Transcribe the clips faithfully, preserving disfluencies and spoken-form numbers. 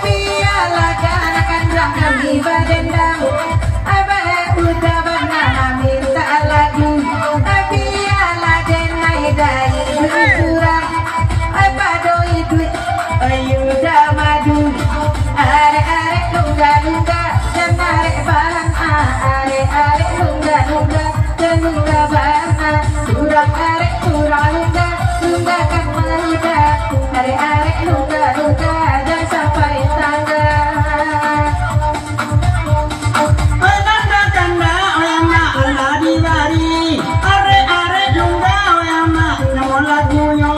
Bialah kanakan kami badendam, abah udah bana mamintak lagi. Bialah den ai dai surang, pado iduik ayu dah madu. Arek-arek lungga-lungga, jan arek bahan, ah, arek-arek lungga-lungga. Lungga bana, urang arek, urang lungga, lungga kan maluda. Arek-arek lungga-lungga, jan sampai tangga. Oi, tanda-tanda, oi amak, alah dibari. Arek-arek lungga, oi amak, namo lagunyo.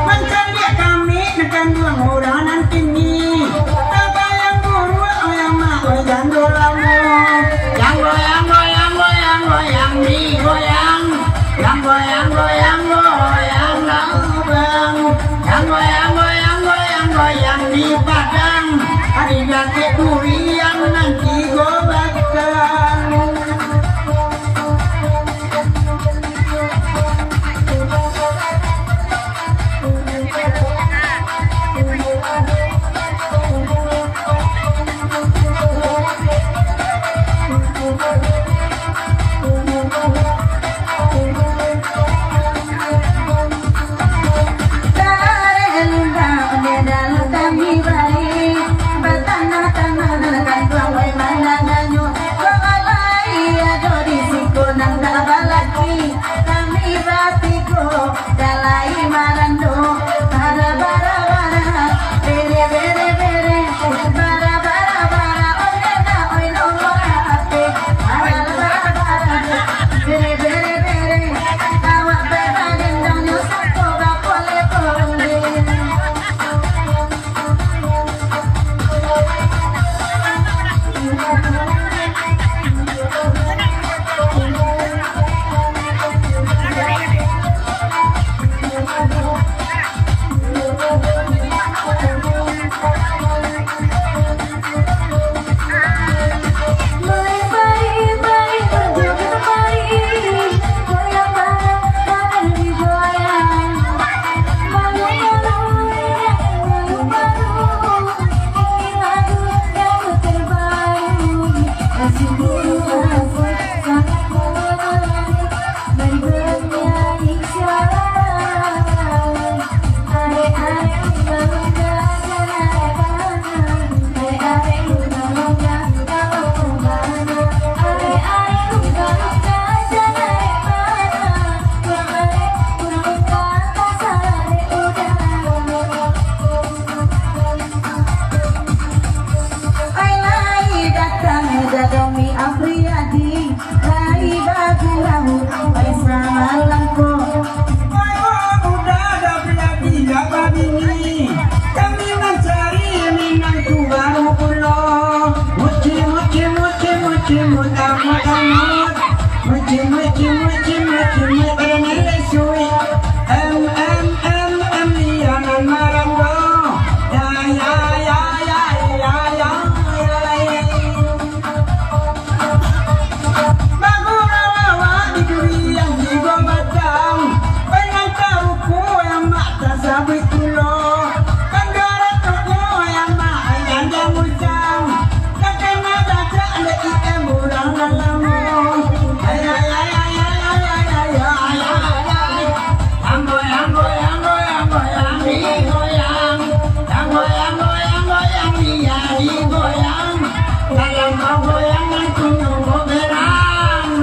Mancaliak kami, nan kanduang urang nan kini. Tabayang buruak, oi amak, oi jando lamo. Yang goyang, goyang, goyang, goyang di goyang. Yang goyang, goyang, goyang labang. Yang goyang, goyang, goyang, goyang di padang. Ari gatek durian nan tigo batang. Kami batigo, dah lai marando, bara, bara, bara, bere, bere, bere, bara, bara, bara, oi nana, oi nomor H P, bara, bara, bara, bere, bere, bere, awak pai badendang nyo sako bapole-pole. Ai lai datang Dadomi Afriyadi, lai bagurau, ai samalam ko. Ai, oh, muda dah bini, dah babini, kami mancari minantu baru pulo. Muci, muci, muci, muci, mut, amut, amut. Muci, muci, muci, muci, mut, pada nilai suik. Em, em, em, em, iya nan marando. Ya, ya, ya. Bagurau awak di durian tigo batang, pangantar rupo yang mak tasabuik pulo. Kan garatoknyo yang mak janda musang, takana bacak dek I M urang nan lamo. Ay, ay, ay, ay. Yang goyang, goyang, goyang, goyang, goyang, digoyang. Yang goyang, goyang, goyang, dia digoyang. Dalam goyang nan tunyo goberang-berang.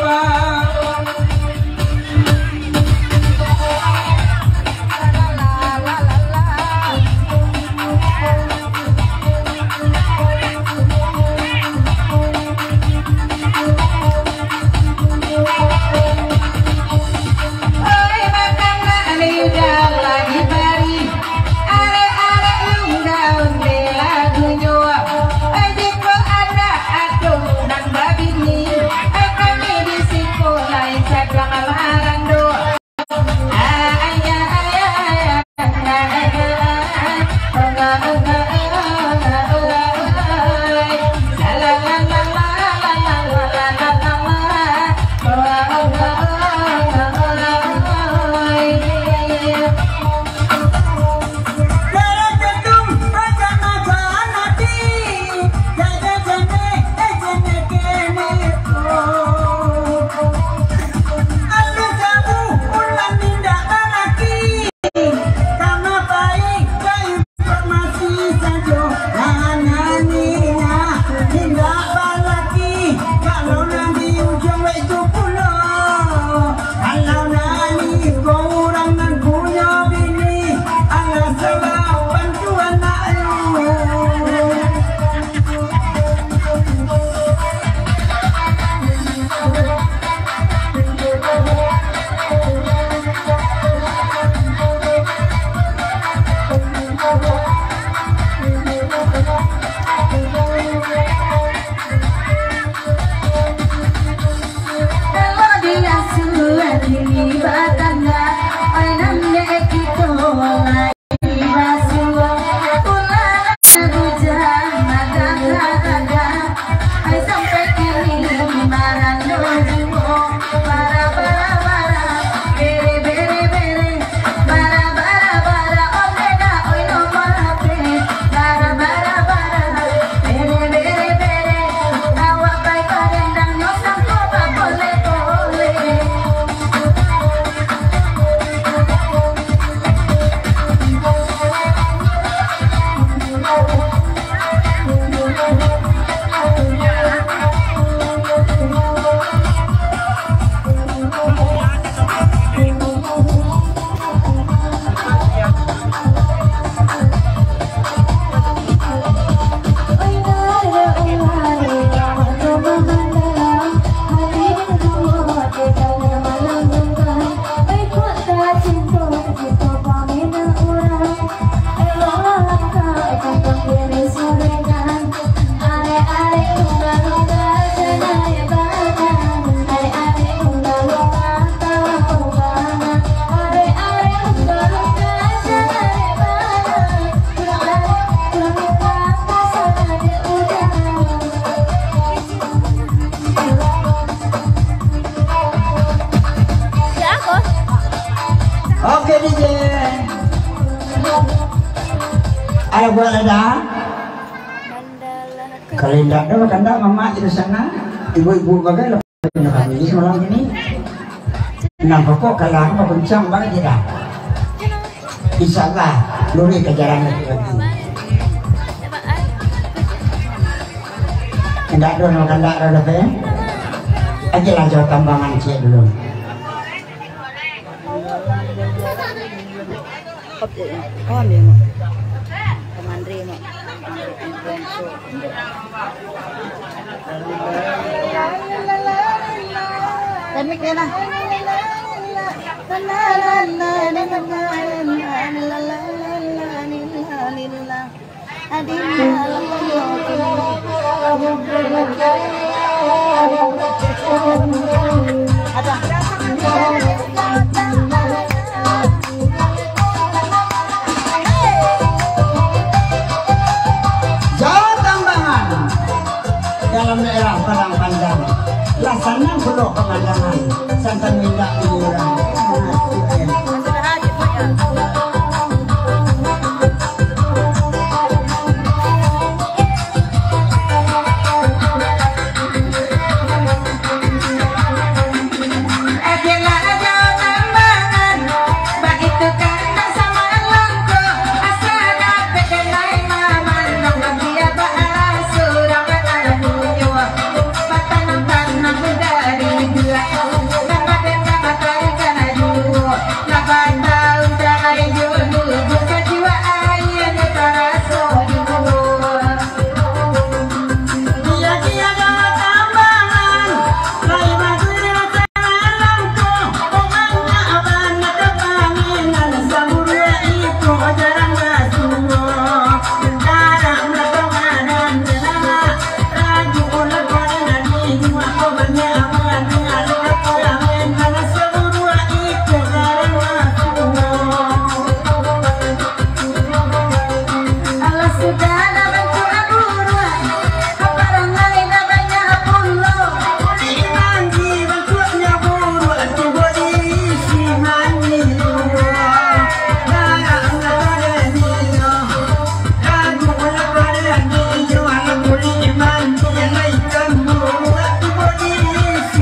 Oi, makanan udah lah dibari, arek-arek lungga onde lagunyo. Oi, jikok anak ado nan babini, oi, kami di siko lain sadang marando. Oke, D J. Alah buat lah dah. Kalau indak doh, kandak mamak di sana. Ibu-ibu bagai lah. Kami semalam ini. Nah, pokok kalah apa kencang banget kita. Insya Allah, lurih ka jalan lagi. Indak doh, kandak doh, dah, eh? Ajalah jauh tambangan ciek dulu. Oke, paham ya, Mak? Pemandri, Mak. Teknik dia lah. Jauah tambangan dalam daerah Padang Panjang. Lah sanang pulo pamandangan, santan mindak di urang. Alah sudah dah bantuak buruak, barang lain dah banyak pulo. Kulik mandi bantuaknyo buruak, tu bodi isi mandi buruak. Barang lah pada nyo, lagu lah pada nyo, alah kulik mandi yang lain kan buruak, tu bodi isi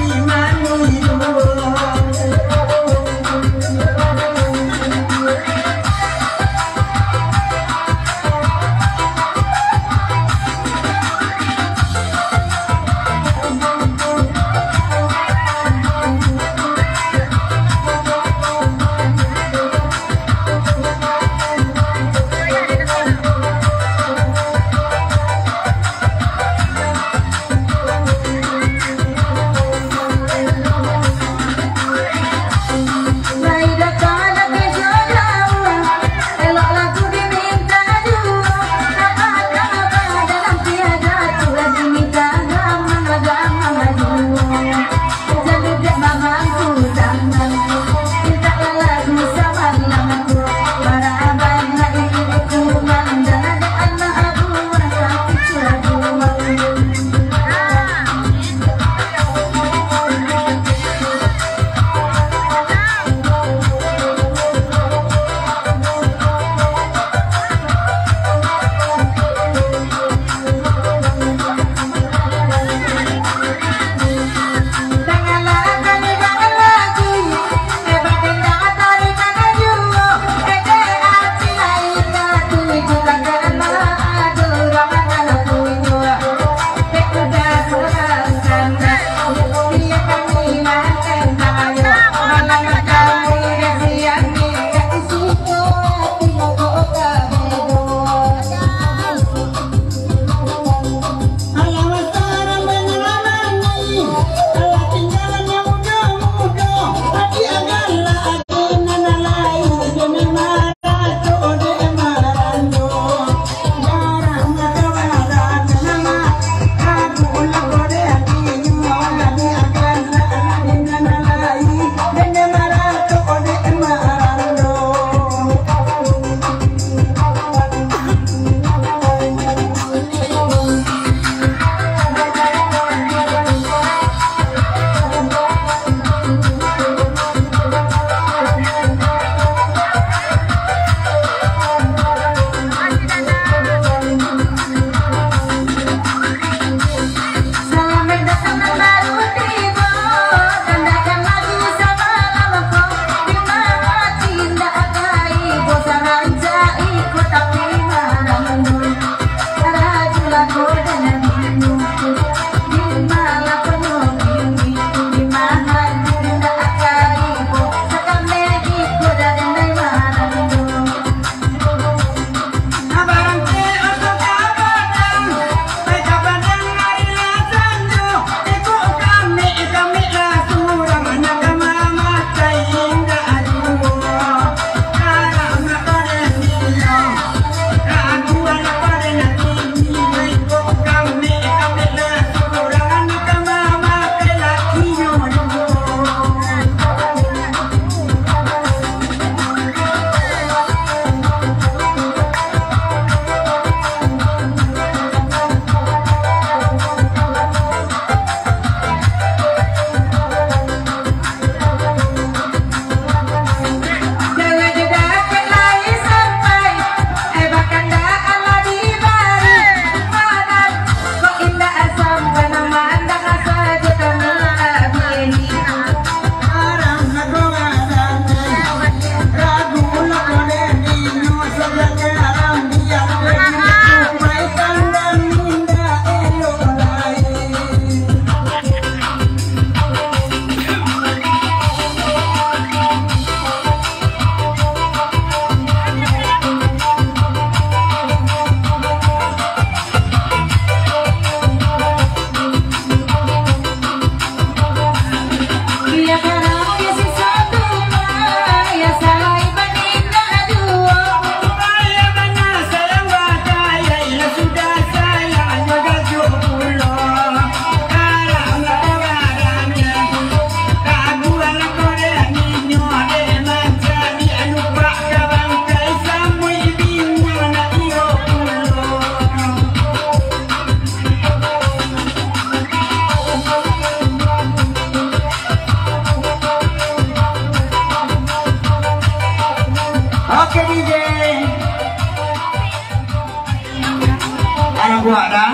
Pak dah,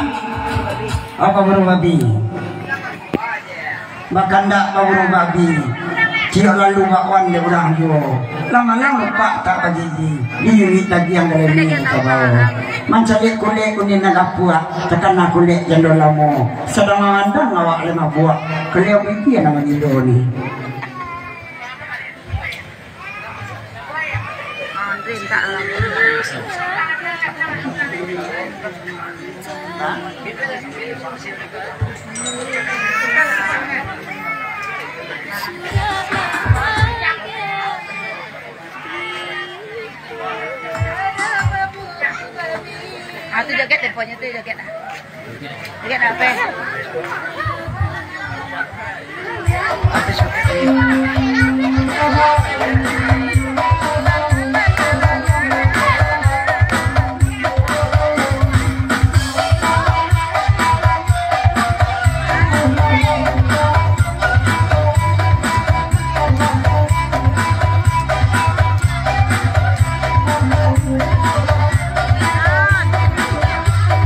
apa burung babi? Bakandak baburu babi, ciok lalu bakwan dek urang juo. Lah malang lupak tak bagigi, diiringi tagiang galemi ka bawah. Mancaliak kulek kunin nan lapuak, takana kulek jando lamo. Sadang mamandang awak lai mabuak, kaliang bibia nan magilo ni. Ah, tu joget, teleponnya tu joget. Joget apa?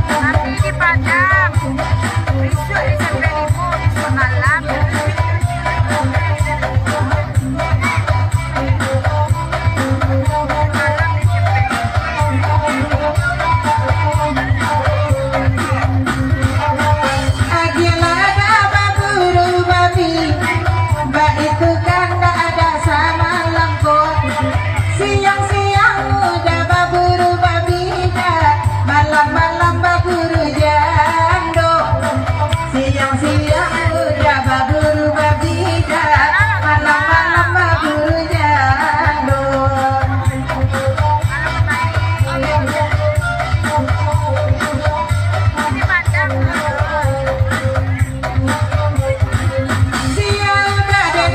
Tapi di Padang, bisuak di sampai limo, bisuak malam. Agiahlah dah baburu babi, baitu kan dah ado samalam ko. Siang-siang mudah baburu babi dah, malam-malam baburu jando. Siang-siang mudah baburu babi dah, malam-malam baburu jando. Siang udah den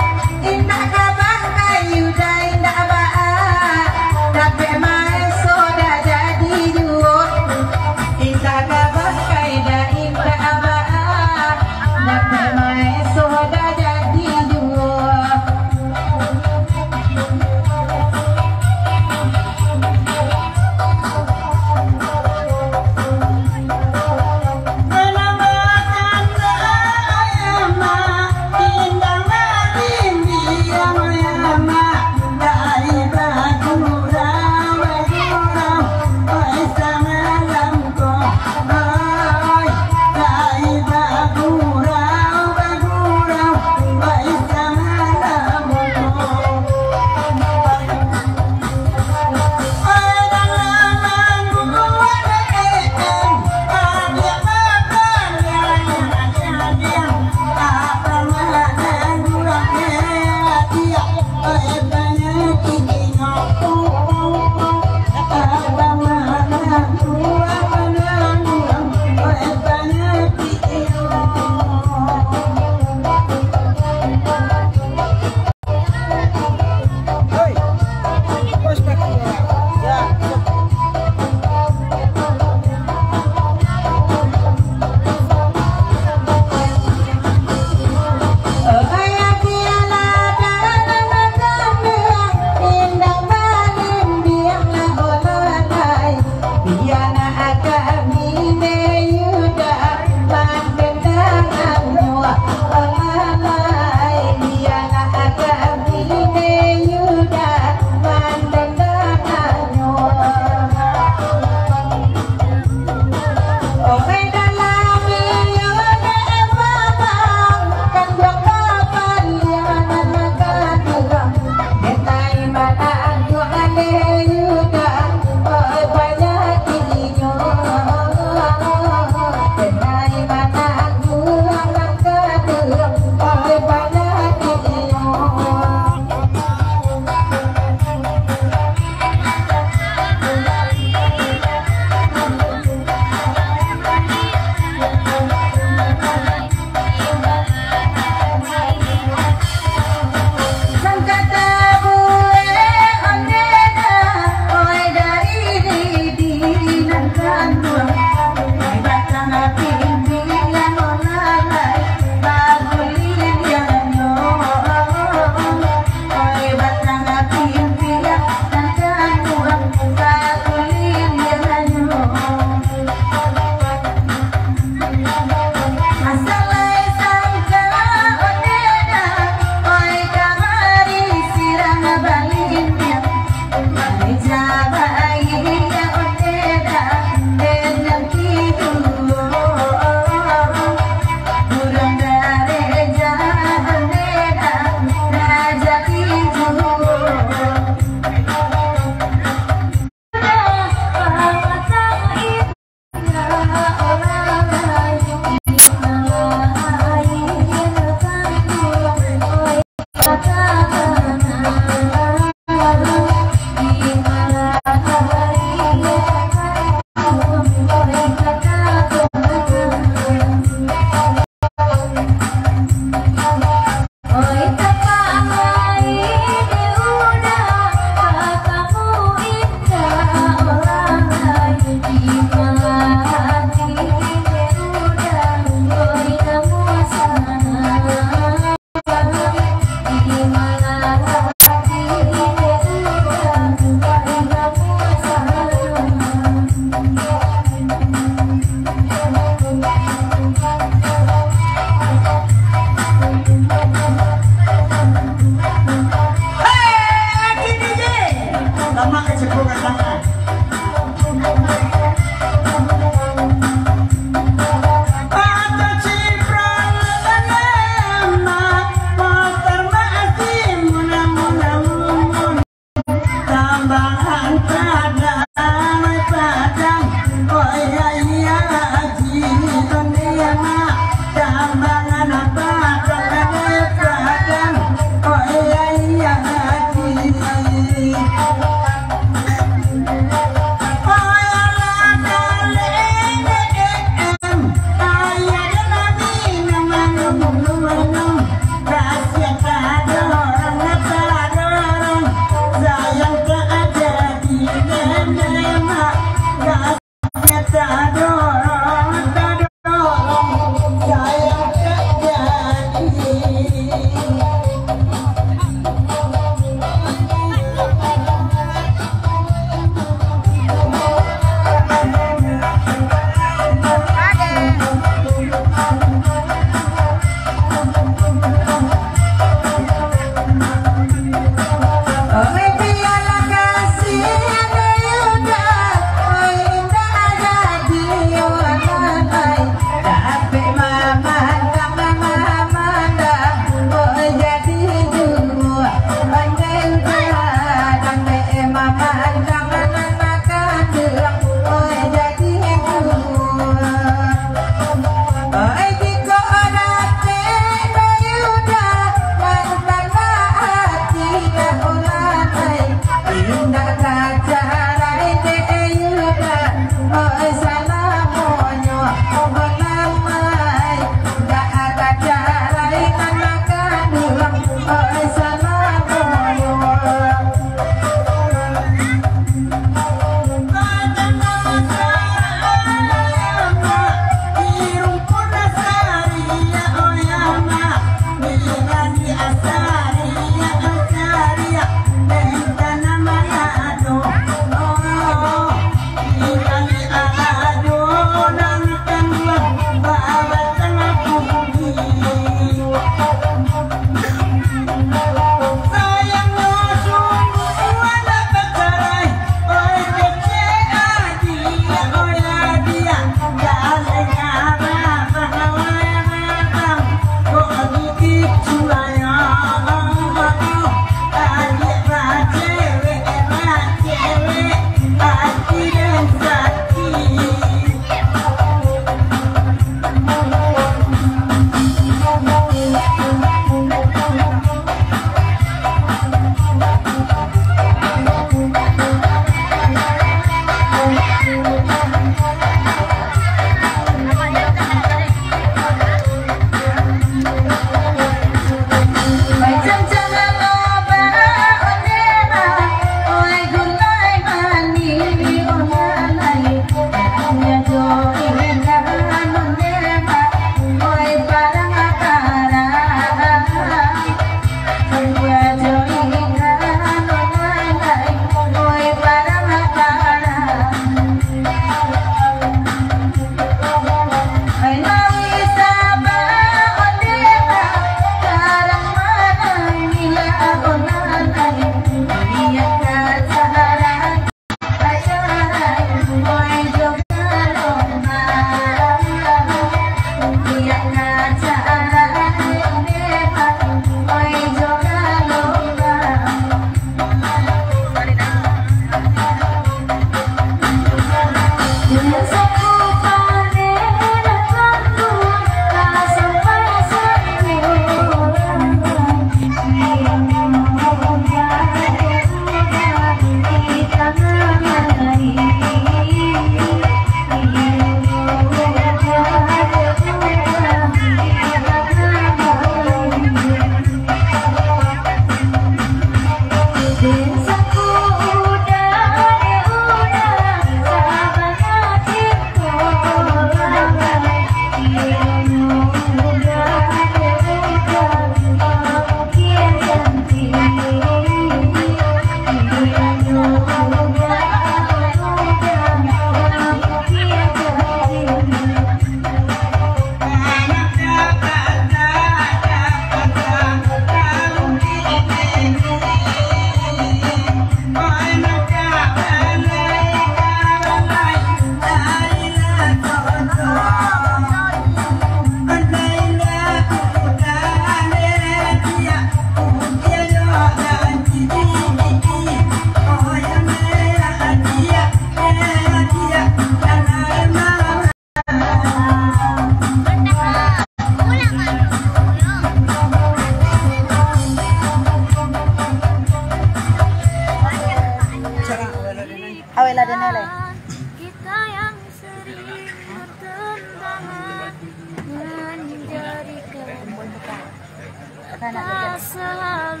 Kasaluan,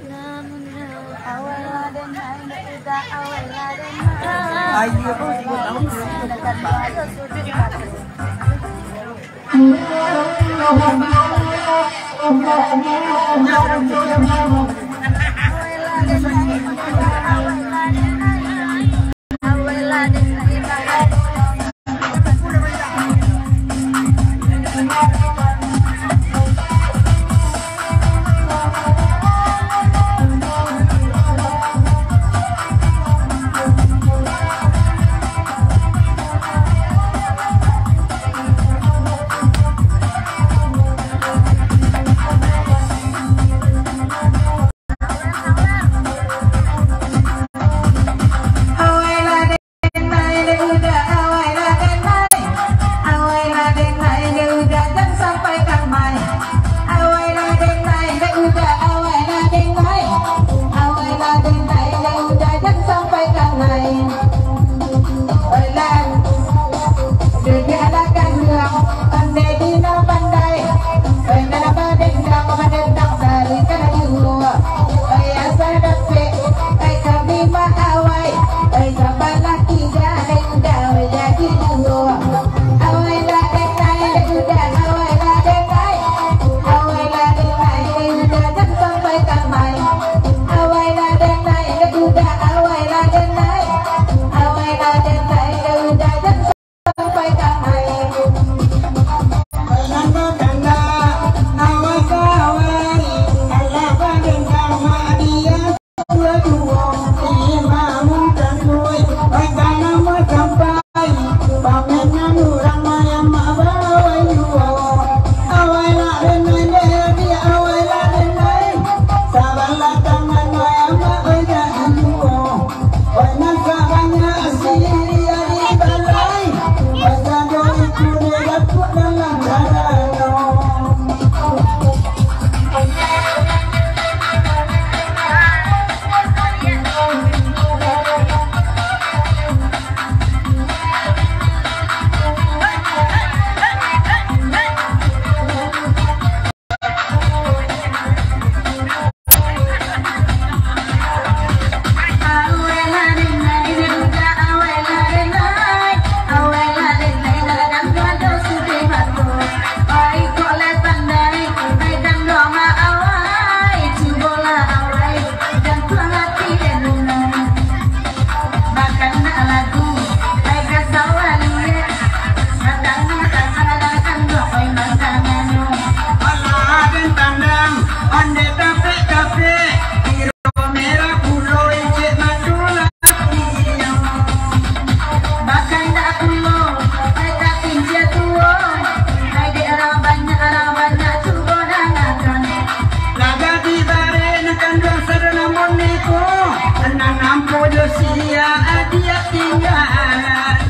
namun awal lah denai, dah awal lah denai. Ayo, bos, bos, tahu. Lah jadi bareh nan kanduang sadonyo moni ko, nan ampo jo sia adiak tinggalan.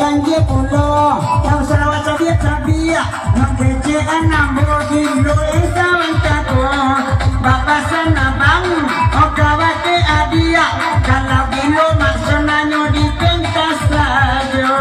Janji pulo, tau salawat cabiak-cabiak, mangkecek anam bogilo, eh, sawan tako. Bapasan abang, oh, kawake adiak, kalau gilo maksonanyo di pentas sajo.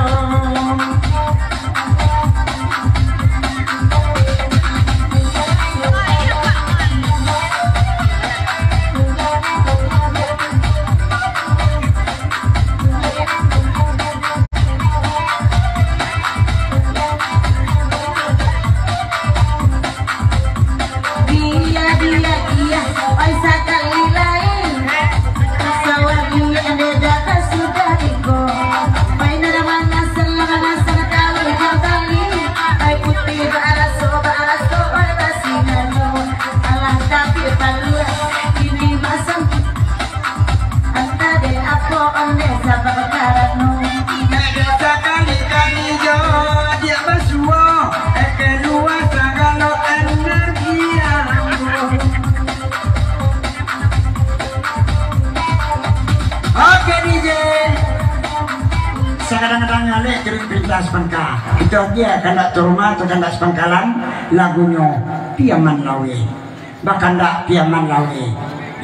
Dia, dia, dia, oi sakali lai. Sawah dia ende data sudah iko. Oi nada mana salah mana salah kau jauh tali. Oi putih baraso, baraso, oi basinanyo. Alah tapi paluah, ini masam. Antah dek apo ondeh sabab karano. Nek sakali-kali jo diak basuo, eh, kalua sagalo energi ambo. Oke, D J. Sakadang-kadang alek kirim pintas pangka. Kito agiah kandak tu rumah tu kandak sapangkalan lagunyo Piaman Lawe. Bakandak Piaman Lawe,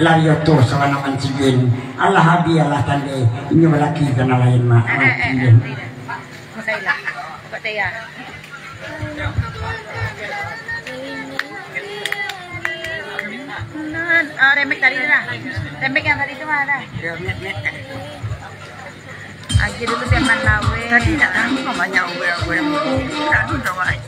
lari oto sawana mancigin. Alah abih alah tande, inyo balaki ka nan lain, mak. Eh, eh, eh, mancigin. Udah. Udah lah. Kok teh ya? Nan, ah, remake tadi tu lah. Remake yang tadi tu mah dah. Agiah dulu Piaman Lawe. Tadi nak tahu kok banyak orang-orang. Aduh, dah baik.